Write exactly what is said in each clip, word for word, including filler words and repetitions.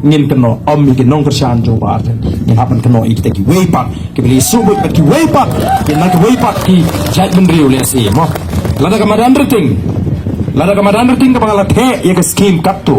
Ngin kynnoh ym ïa ki nongkyrshan jong Bah Ardent, ngin hap ban kynnoh ïa kita kiwei pat kiba la ïasuh buit bad kiwei pat ki, na kiwei pat ki jaitbynriew lehse mo. Lada ka madan Ryting, lada ka madan Ryting kaba nga la theh ïa ka skim katto,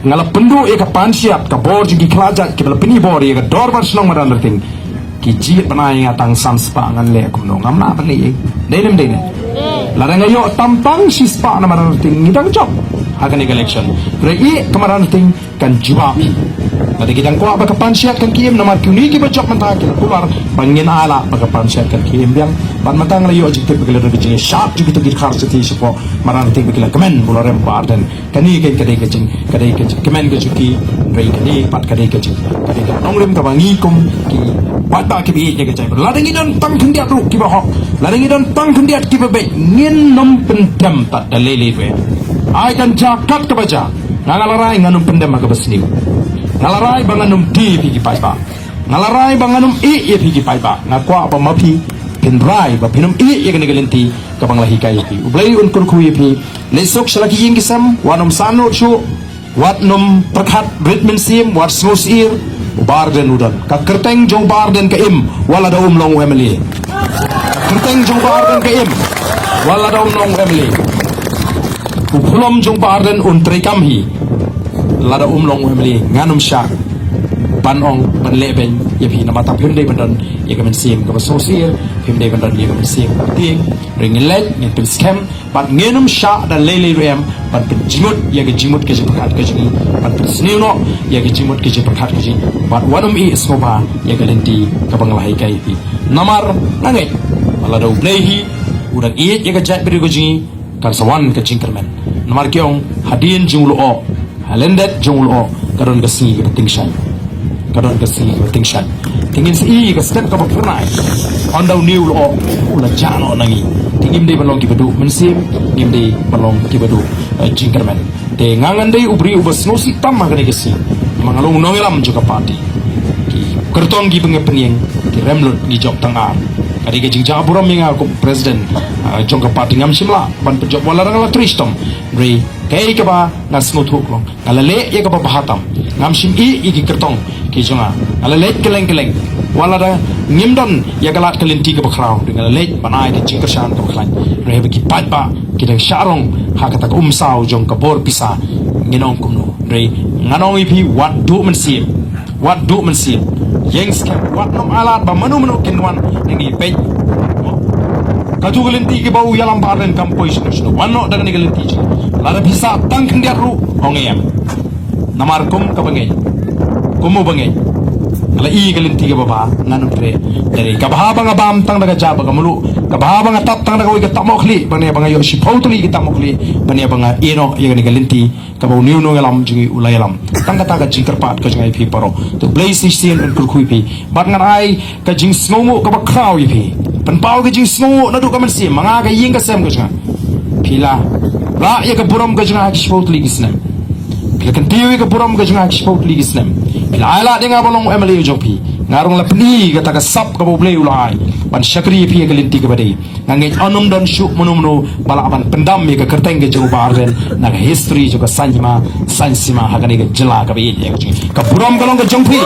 nga la pynduh ïa ka panshiat, ka bor jong ki khlajait kiba la pyni bor ïa ka dorbar shnong madan Ryting, ki jied ban ai ïa nga tang san spah, ngan leh kumno? Ngam lah ban leh ei. Dei ne ym dei ne? Lada nga ïoh tam tang shi spah na madan Ryting, ngi dang jop ha kane ka election. Hynrei ïa ka madan Ryting kan jubab hi. Lada ki dang kwah ba ka panshiat kan khie im, namar ki, une kiba jop mynta ki la kular ba ngin ai lah ba ka panshiat kan khie im biang. Bad mynta nga la ïoh jingtip ba ki la don ka jingïashad jong kito ki dkhar shathie shapoh madan Ryting ba ki la kmen ba u la rem Bah Ardent. Kane ka, ka dei ka jing, ka dei ka jingkmen ka jong ki. Hynrei kane pat ka dei ka jing, ka dei ka nongrim kaba ngi kum ki paidbah kiba ïeit ïa ka jaitbynriew, lada ngi don tang khyndiat ruh kiba hok, lada ngi don tang khyndiat kiba beit, ngin ym pyndem tad da lei lei ruh. Ai kan jia kat kaba jia, nga, nga la rai ngan ym pyndem ha kaba sniew. Nga la rai ba ngan ym die ïa phi ki paidbah. Nga la rai ba ngan ym ïeh ïa phi ki paidbah. Nga kwah ba ma phi phin rai ba phin ym ïeh ïa kane ka lynti kaba nga la hikai ïa phi. U Blei un kyrkhu ïa phi. Leit suk sha la ki ïing ki sem, wat nym sahnud shuh, wat nym pyrkhat rit mynsiem, wat sngewsyier. U Bah Ardent u don. Ka kyrteng jong u Bah Ardent ka im wat lada um long u M L A. Ka kyrteng jong u Bah Ardent ka im wat lada um long u M L A. U phlom jong u Bah Ardent un treikam hi lada um long u M L A. Ngan ym shah ban ong, ban leh beiñ ïa phi, namar ta phim dei ban don ïa ka mynsiem kaba sngewsyier, phim dei ban don ïa ka mynsiem kaba tieng. Hynrei ngin leit, ngin pynskhem, bad ngin ym shah da lei lei ruh em ban pynjingmut ïa ka jingmut ka jingpyrkhat ka jong ngi, ban pynsniew noh ïa ka jingmut ka jingpyrkhat ka jong ngi, bad wat nym ïeh sngewbha ïa ka lynti kaba nga la hikai ïa phi. Namar nga ngeit ba lada U Blei hi u dang ïeit ïa ka jaitbynriew ka jong ngi, kan sa wan ka jingkyrmen. Namar ki ong, hadien jong u lyoh, ha lyndet jong u lyoh, ka don ka sngi kaba tyngshaiñ. Ka don ka sngi kaba tyngshaiñ. Te ngin sa ïohi ïa ka step kaba phyrnai. Ynda une u lyoh u la jah noh na ngi, te ngim dei ban long kiba duh mynsiem, ngim dei ban long kiba duh, eh, jingkyrmen. Te nga ngan dei u briew uba sngewsih tam ha kane ka sngi. Ma nga long u nongïalam jong ka party. Ki kyrtong kiba nga pynïeng ki rem lut, ngi jop tang ar. Ka dei ka jingjah burom ïa nga kum president, ah, jong ka party. Ngam shym lah ban pynjop wat la dang la trei shitom. Hynrei kaei kaba nga sngewthuh ka long, nga la leh ïa kaba bha tam. Ngam shym ïeh ïa ki kyrtong ki jong nga. Nga la leit kylleng kylleng. Wat lada ngim don ïa ka lad ka lynti kaba khraw, hynrei nga la leit ban ai ka jingkyrshan kaba khlaiñ. Hynrei haba ki paidbah ki dang shah rong ha kata ka umsaw jong ka bor pisa, ngin ong kumno? Hynrei ngan ong ïa phi, wat duh mynsiem. Wat duh mynsiem. Ïeng skhem, wat nym ai lad ba mano mano kin wan na ngi beit. Kato ka lynti kaba u ïalam Bah Ardent kam poi shano shano. Wan noh da kane ka lynti jong ngi. Lada phi sah tang khyndiat ruh, ong ïa nga. Namar kum kaba ngeit, kum uba ngeit, nga la ïohi ka lynti kaba bha, ngan ym treh. Dei kaba bha ba nga bam tang da ka ja bad ka mluh, kaba bha ba nga tap tang da kawei ka tapmoh khlieh ban ïa ba nga ïoh shiphew tylli ki tapmoh khlieh ban ïa ba nga ïeh noh ïa kane ka lynti kaba une u nongïalam jong ngi u la ïalam. Tang kata ka jingkyrpad ka jong nga ïa phi baroh. To U Blei shisien un kyrkhu ïa phi. Bad ngan ai ka jingsngewnguh kaba khraw ïa phi. Pynpaw ka jingsngewnguh naduh ka mynsiem, ma nga ka ïing ka sem ka jong nga. Phi la rah ïa ka burom ka jong nga ha ki shiphew tylli ki snem. Phi la kyntiew ïa ka burom ka jong nga ha ki shiphew tylli ki snem. Phi la ai lad ïa nga ban long M L A jong phi. Nga ruh nga la pyni kata ka sap kaba U Blei u la ai ban shakri ïa phi ha ka lynti kaba dei. Nga ngeit un ym don shuh mano mano ba lah ban pyndam ïa ka kyrteng ka jong u Bah Ardent na ka history jong ka saiñ hima saiñ sima ha kane ka jylla kaba ïeit ïa ka jong ngi. Ka burom ka long ka jong phi.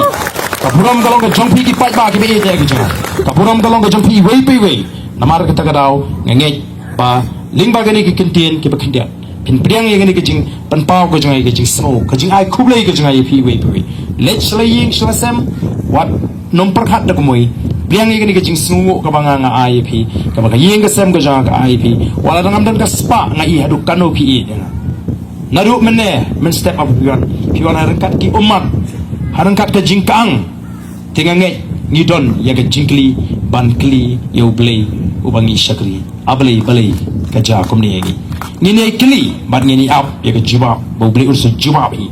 Ka burom ka long ka jong phi ki paidbah kiba ïeit ïa ka jong ngi. Ka burom ka long ka jong phi iwei pa iwei. Namar kata ka daw nga ngeit ba lyngba kane ki kyntien kiba khyndiat phin pdiang ïa kane ka jingpynpaw ka jong nga, ka jingsngew, ka jingai khublei ka jong nga ïa phi iwei pa iwei. Leit sha la ïing sha la sem, wat nym pyrkhat da kumwei. Pdiang ïa kane ka jingsngewnguh kaba nga nga ai ïa phi, kaba ka ïing ka sem ka jong nga ka ai ïa phi. Wat la dang ngam don ka spah, nga ïohi haduh katno phi ïeit ïa nga. Naduh mynne mynstep haba phi wan, phi wan ha ryngkat ki ummat, ha ryngkat ka jingkyang. Te nga ngeit ngi don ïa ka jingkylli ban kylli ïa U Blei uba ngi shakri. A Blei, balei ka jia kumne ïa ngi? Ngin ïai kylli bad ngin ïai ap ïa ka jubab ba U Blei un sa jubab hi.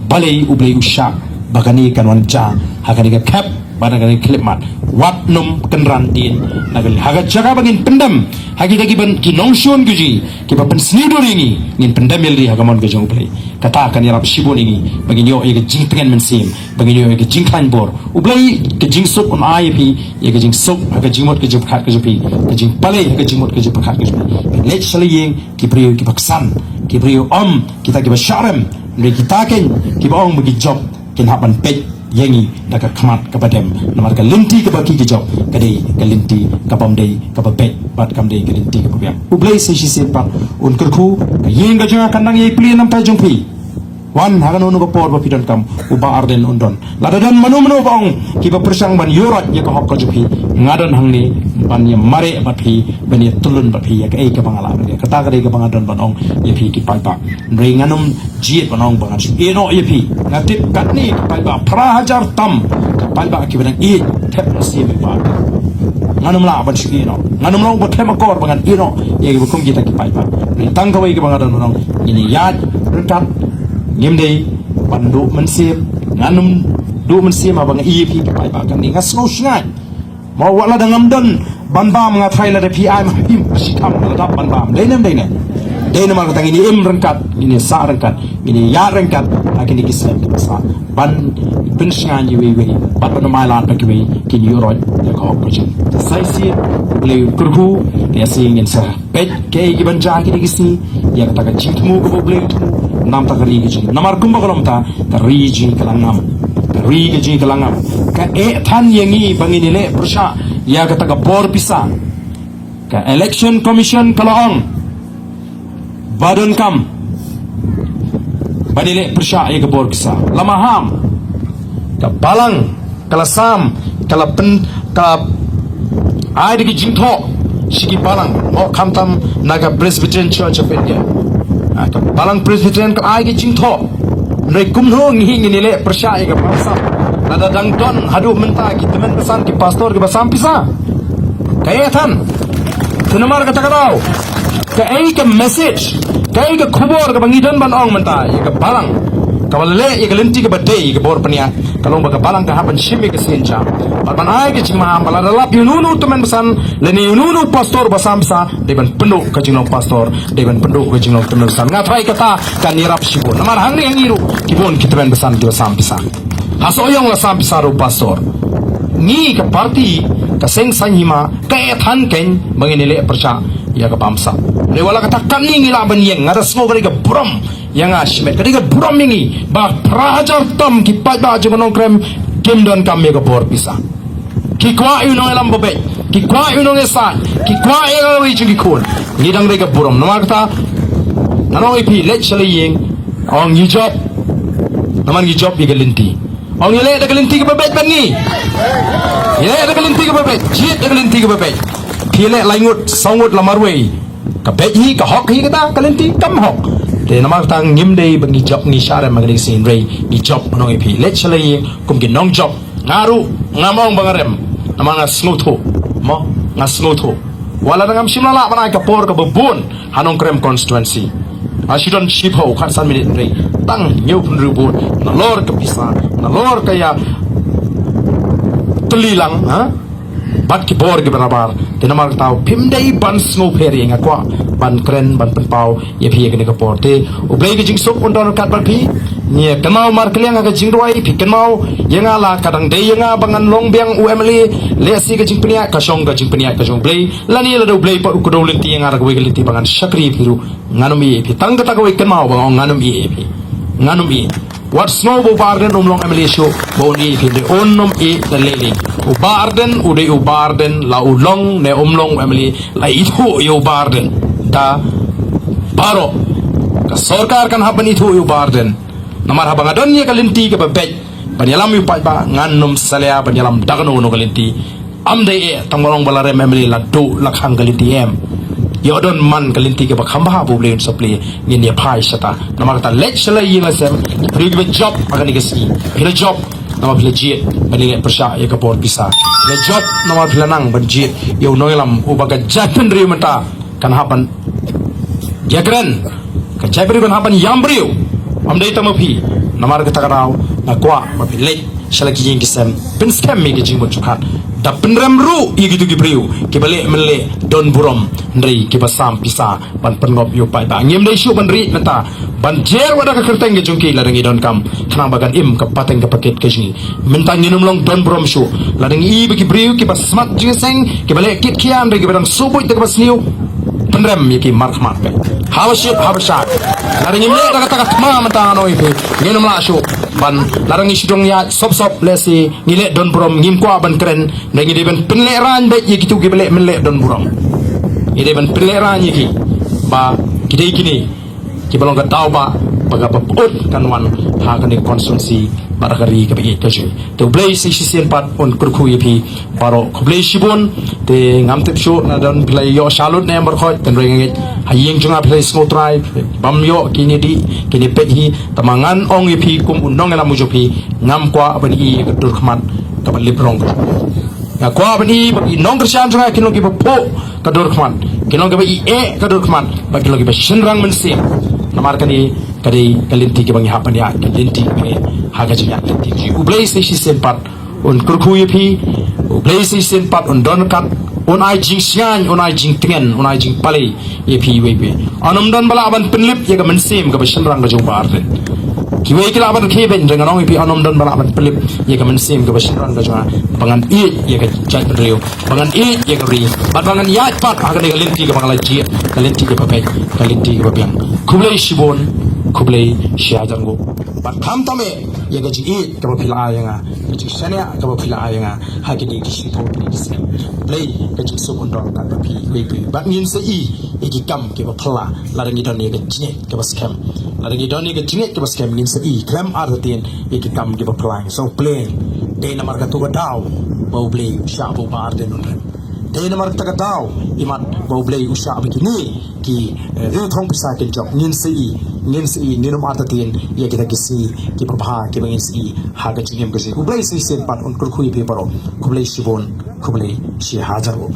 Balei U Blei u shah ba kane kan wan jia ha kane ka khep bad ha kane ka khyllipmat? Wat nym kynran dien na kane, ha ka jaka ba ngin pyndem ha kita kiba, ki nongshun ki jong ngi kiba pynsniew dur ïa ngi, ngin pyndem ïa lade ha ka mon ka jong U Blei. Kata kan ïarap shibun ïa ngi ba ngin ïoh ïa ka jingtngen mynsiem, ba ngin ïoh ïa ka jingkhlaiñ bor. U Blei ka jingsuk un ai ïa phi ïa ka jingsuk ha ka jingmut ka jingpyrkhat ka jong phi, ka jingpalei ha ka jingmut ka jingpyrkhat ka jong phi. Leit sha la ïing ki briew kiba ksan, Ki briew um kita kiba shah rem, hynrei kita kein kiba ong ba ki jop kin hap ban peit ïa ngi da ka khmat kaba dem. Namar ka lynti kaba ki ki jop ka dei ka lynti kabym dei kaba beit bad kam dei ka lynti kaba biang. U Blei sa shisien pat un kyrkhu, ka ïing ka jong nga kan nang ïai plie namar jong phi. Wan ha kano kano ka por ba phi donkam, u Bah Ardent un don. Lada don mano mano ba ong kiba pyrshang ban ïuh roi ïa ka hok ka jong phi, nga don hangne ban ïa mareh bad phi, ban ïa tylli bad phi ïa kaei kaba nga lah ban ïa. Kata ka dei kaba nga don ban ong ïa phi ki paidbah. Hynrei ngan ym jied ban ong ba ngan shu ïeh noh ïa phi. Nga tip katne ki paidbah phra hajar tam ki paidbah kiba dang ïeit thep mynsiem ïa u Bah. Ngan ym lah ban shu ïeh noh, ngan ym lah ban them akor ba ngan ïeh noh ïa kiba kum kita ki paidbah. Hynrei tang kawei kaba nga don ban ong, ngin ïaid ryngkat, ngim dei ban duh mynsiem, ngan ym duh mynsiem haba nga ïeh ïa phi ki paidbah. Katne nga sngew shngaiñ. Mo, wat lada ngam don ban bam, nga tharai lada phi ai ma phi shikham la dap ban bam. Dei ne em dei ne? Dei, namar kata ngin ïa im ryngkat, ngin ïa sah ryngkat, ngin ïa ïaid ryngkat ha kine ki snem kiba sah ban pynshngaiñ iwei iwei bad ban ym ailad ba kiwei kin ïuh roi ïa ka hok ka jong. Sa shisien U Blei u kyrkhu, te sa ngin sa peit kaei kaban jia ha kine ki sngi ïa kata ka jingthmu kaba U Blei u thmu na ka bynta ka ri ka jong ngi. Namar kumba ka long mynta, ka ri jong ngi ka la ngam. Ka ri ka jong ngi ka la ngam. Ka eh than ïa ngi ba ngin ïaleh pyrshah ïa kata ka bor pisa. Ka Election Commission ka la ong ba donkam ban ïaleh pyrshah ïa ka bor pisa. La maham, ka balang ka la sam, ka la pyn, ka ai da ki jingthoh sha ki balang, mo, khamtam na ka Presbyterian Church of India. Ah, ka balang Presbyterian ka ai ki jingthoh. Hynrei kumno ngi ngin ïaleh pyrshah ïa ka bamsap lada dang don haduh mynta ki tymmen basan ki pastor kiba sam pisa? Ka eh than. Te namar kata ka daw, kaei ka message, kaei ka khubor kaba ngi don ban ong mynta ïa ka balang kaba la leh ïa ka lynti kaba dei ïa ka bor pynïaid? Ka long ba ka balang ka hap ban shim ïa ka sienjam bad ban ai ka jingmaham ba lada lap ïa uno uno u tymmen basan lane uno uno u pastor ba sam pisa, dei ban pynduh ka jinglong pastor, dei ban pynduh ka jinglong tymmen basan. Nga tharai kata kan ïarap shibun. Namar hangne ha ngi ruh ki bun ki tymmen basan kiba sam pisa. Ha Sohiong la sam pisa ruh u pastor. Ngi ka party ka Seng Saiñ Hima ka eh than keiñ ba ngin ïaleh pyrshah ïa ka bamsap. Hynrei wat la kata, katne ngi lah ban ïeng, nga da sngew ka dei ka burom ïa nga shimet, ka dei ka burom ïa ngi ba phra hajar tam ki paidbah jong ka Nongkrem kim donkam ïa ka bor pisa. Ki kwah ïa u nongïalam ba beit, ki kwah ïa u nongïasaid, ki kwah ïa kawei jong ki khun. Ngi dang dei ka burom. Namar kata ngan ong ïa phi, leit sha la ïing, ong ngi jop. Namar ngi jop ïa ka lynti. Ong ïaleh da ka lynti kaba beit bad ngi. Ïaleh da ka lynti kaba beit, jied da ka lynti kaba beit. Phi ïaleh lai ngut, saw ngut la marwei, ka beit hi, ka hok hi kata ka lynti? Kam hok. Te namar kata ngim dei ba ngi jop, ngi shah rem ha kane ka sngi, hynrei ngi jop. Ngan ong ïa phi, leit sha la ïing kum ki nongjop. Nga ruh ngam ong ba nga rem, namar nga sngewthuh. Mo, nga sngewthuh. Wat la ngam shym la lah ban ai ka por kaba bun ha Nongkrem constituency. Nga shu don shiphew khatsan minit, hynrei tang hynñiewphew hynriew vote, nalor ka pisa, nalor ka ïatylli lang, ha? Bad ki bor kiba nabar. Te namar kata phim dei ban sngewpher ïa ngi, nga kwah ban kren, ban pynpaw ïa phi ïa kane ka por. Te U Blei ka jingsuk un don ryngkat bad phi. Ngi kynmaw markylliang ha ka jingduwai, phi kynmaw ïa nga, la ka dang dei ïa nga ba ngan long biang u M L A, lehse ka jingpynïaid ka shong, ka jingpynïaid ka jong U Blei. Lane lada U Blei pat u kdew lynti ïa nga da kawei ka lynti ba ngan shakri ïa phi ruh, ngan ym ïeh ïa phi. Tang kata kawei kynmaw ba nga ong, ngan ym ïeh ïa phi. Ngan ym ïeh. Wat sngew ba u Bah Ardent um long M L A shuh ba un ïeh ïa phi, hynrei un ym ïeh da lei lei. U Bah Ardent u dei u Bah Ardent, la u long ne um long u M L A, la ithuh ïa u Bah Ardent da baroh. Ka sorkar kan hap ban ithuh ïa u Bah Ardent. Namar haba nga don ïa ka lynti kaba beit ban ïalam ïa u paidbah, ngan ym salia ban ïalam da kano kano ka lynti. Ym dei eh tang ba long ba la rem M L A la duh la khang ka lynti, em. Ïoh don man ka lynti kaba kham bha ba U Blei un sa plie, ngin ïa phai shata. Namar kata leit sha la ïing la sem, ki briew kiba jop ha kane ka sngi. Phi la jop namar phi la jied ban ïaleh pyrshah ïa ka bor pisa. Phi la jop namar phi la nang ban jied ïa u nongïalam uba ka jaitbynriew mynta kan hap ban ïakren. Ka jaitbynriew kan hap ban ïam briew. Ym dei tang ma phi. Namar kata ka daw nga kwah ba phi leit sha la ki ïing ki sem, pynskhem ïa ki jingmut jingpyrkhat. Da pynrem ruh ïa kito ki briew kiba leh mynleh don burom, hynrei kiba sam pisa ban pynngop ïa u paidbah. Ngim dei shuh ban rieh mynta ban jer wat da ka kyrteng ka jong ki lada ngi donkam, khnang ba kan im ka pateng ka pakit ka jong ngi. Mynta ngin ym long don burom shuh lada ngi i ba ki briew kiba smat jingïaseng, kiba leh kit khian, hynrei kiba dang sngewbha da kaba sniew, pynrem ïa ki markhmat. Haba shit haba shai, lada ngim leh da kata ka thma mynta nga ong ïa phi, ngin ym lah shuh ban, lada ngi shu don ïa sop sop lehse ngi leh don burom, ngim kwah ban kren. Da ngi dei ban pynlehraiñ beit ïa kitu kiba leh mynleh don burom. Ngi dei ban pynlehraiñ ïa ki ba ki dei kine kiba long ka daw ba, ba ka ba pyut kan wan ha kane ka constituency bad ha ka ri kaba ïeit ka jong ngi. Te U Blei sa shisien pat un kyrkhu ïa phi baroh. Khublei shibun. Te ngam tip shuh na don phi la ïoh shalut ne em baroh, tang hynrei nga ngeit ha ïing jong nga phi la sngewthuh, bym ïoh kine dih kine peit hi. Tangba ngan ong ïa phi kum u nongïalam u jong phi, ngam kwah ban i ïa ka dur khmat kaba lip rong. Nga kwah ban i ba ki nongkyrshan jong nga kin long kiba phuh ka dur khmat, kin long kiba i eh ka dur khmat, bad kin long kiba shynrang mynsiem. Namar kane ka dei ka lynti kaba ngi hap ban ïaid, ka lynti kaba ngi ha ka jingïaid lynti ka jong ngi. U Blei sa shisien pat un kyrkhu ïa phi. U Blei sa shisien pat un don ryngkat, un ai jingshngaiñ, un ai jingtngen, un ai jingpalei ïa phi iwei pa iwei. Yn ym don ba lah ban pynlip ïa ka mynsiem kaba shynrang ka jong u Bah Ardent. Kiwei ki lah ban khie beiñ, hynrei ngan ong ïa phi, yn ym don ba lah ban pynlip ïa ka mynsiem kaba shynrang ka jong nga ba ngan ïeit ïa ka jaitbynriew, ba ngan ïeit ïa ka ri, bad ba ngan ïaid pat ha kane ka lynti kaba nga la jied, ka lynti kaba beit, ka lynti kaba biang. Khublei shibun, khublei shihajar nguh. Bad khamtam eh ïa ka jingïeit kaba phi la ai ïa nga, ka jingshaniah kaba phi la ai ïa nga ha kine ki shiphew tylli ki snem. Blei ka jingsuk un don ryngkat bad phi iwei pa iwei. Bad ngin sa i ïa ki kam kiba phylla lada ngi don ïa ka jingngeit kaba skhem. Lada ngi don ïa ka jingngeit kaba skhem, ngin sa i khlem artatien ïa ki kam kiba phylla. Ngin sa u pleng. Dei namar katu ka daw ba U Blei u shah ba u Bah Ardent un rem. Dei namar kata ka daw, imat ba U Blei u shah ba kine ki, eh, riew thong pisa kin jop. Ngin sa i, ngin sa i, ngin ym artatien ïa kita ki sngi kiba bha kiba ngin sa i ha ka jingim ka jingim. U Blei sa shisien pat un kyrkhu ïa phi baroh. Khublei shibun, khublei shihajar nguh.